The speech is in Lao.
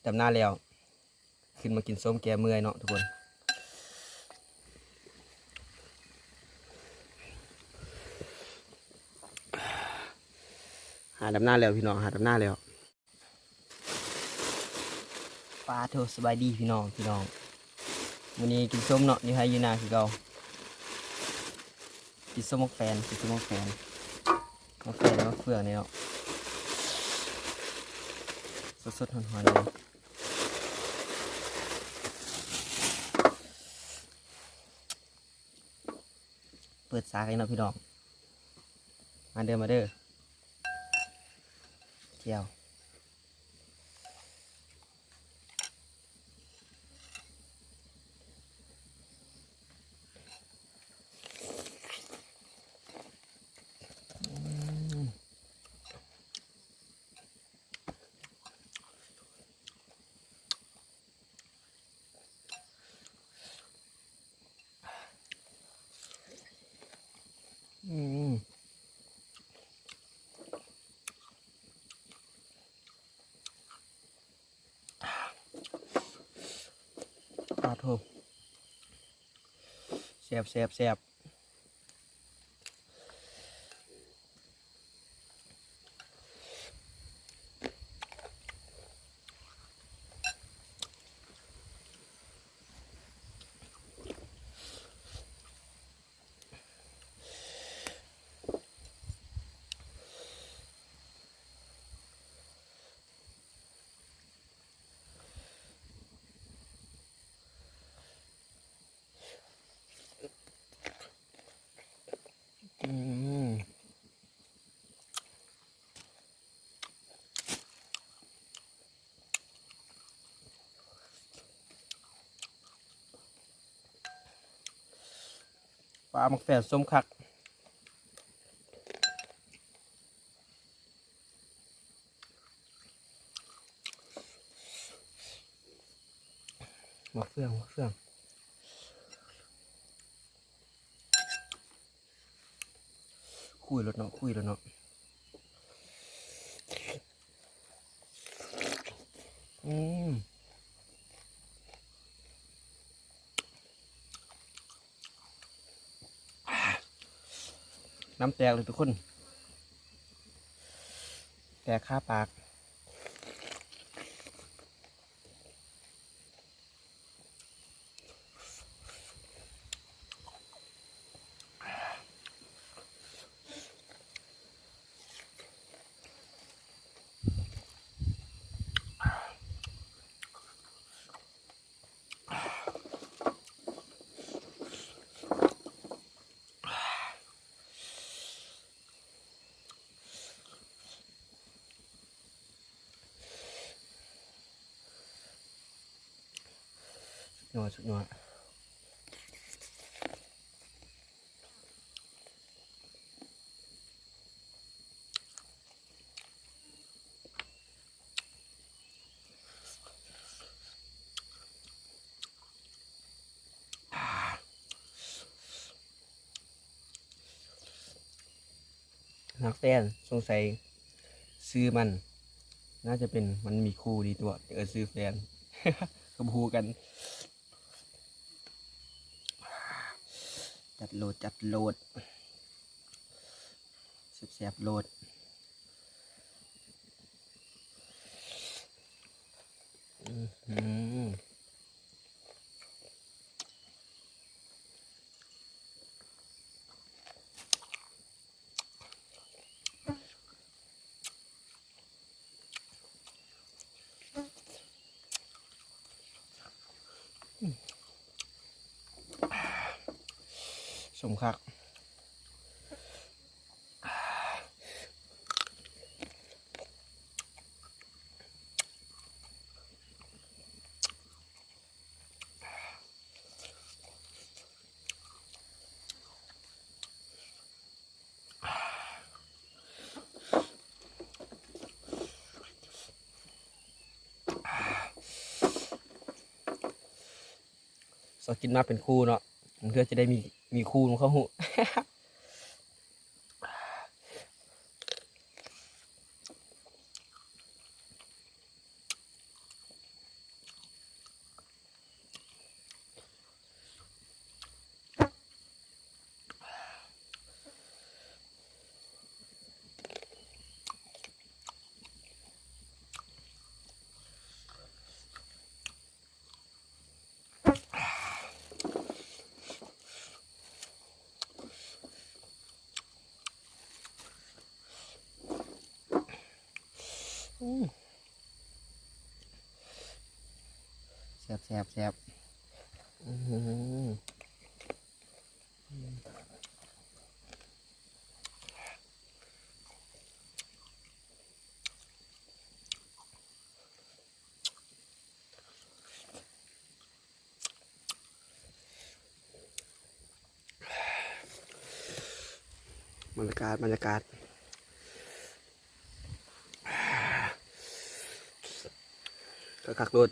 ດຳນາແລ້ວ ຂຶ້ນມາກິນສົ້ມແກ້ເມື່ອຍເນາະທຸກຄົນ. ຫາດຳນາແລ້ວພີ່ນ້ອງ ຫາດຳນາແລ້ວ. ປາໂທ ສະບາຍດີພີ່ນ້ອງ ພີ່ນ້ອງ ມື້ນີ້ກິນສົ້ມເນາະ ຢູ່ໄຮ່ຢູ່ນາຄືເກົ່າ. ກິນສົ້ມໝາກແຟນ ກິນສົ້ມໝາກແຟນ ໝາກແຟນ ແລະ ໝາກເຟືອງນີ້ເນາະ ສົດໆ ຮ້ອນໆ ເລີຍ. ເປີດສາກໃຫ້ເນາະພີ່ນ້ອງ ມາເດີ ມາເດີ ແຈ່ວ. ອືມ ປາໂທ ແຊບໆໆ. ອືມ ປາໝາກແຟນສົ້ມຄັກ. ໝາກເຟືອງ ໝາກເຟືອງ ຄຸຍໂລດເນາະ ຄຸຍໂລດເນາະ. ອືມ ນ້ຳແຕກເລີຍທຸກຄົນ ແຕກຄາປາກ. ຍອດ ສຸດຍອດ. ໝາກແຟນ ສົງໄສຊື່ມັນໜ້າຈະເປັນ ມັນມີຄູ່ດີຕົວະ ເອີ້ນຊື່ແຟນ ກໍບໍ່ຮູ້ກັນ. ຈັດໂລດ ຈັດໂລດ ແຊບໆໂລດ. ອືຫື ສົມຄັກ. ຊອກກິນມາເປັນຄູ່ເນາະ ເພື່ອຈະໄດ້ມີ ມີຄູ່ນຳເຂົ້າຮູ້. ອ ແຊບໆໆ ອືມ ບັນຍາກາດ ບັນຍາກາດ ຄັກໆໂລດ.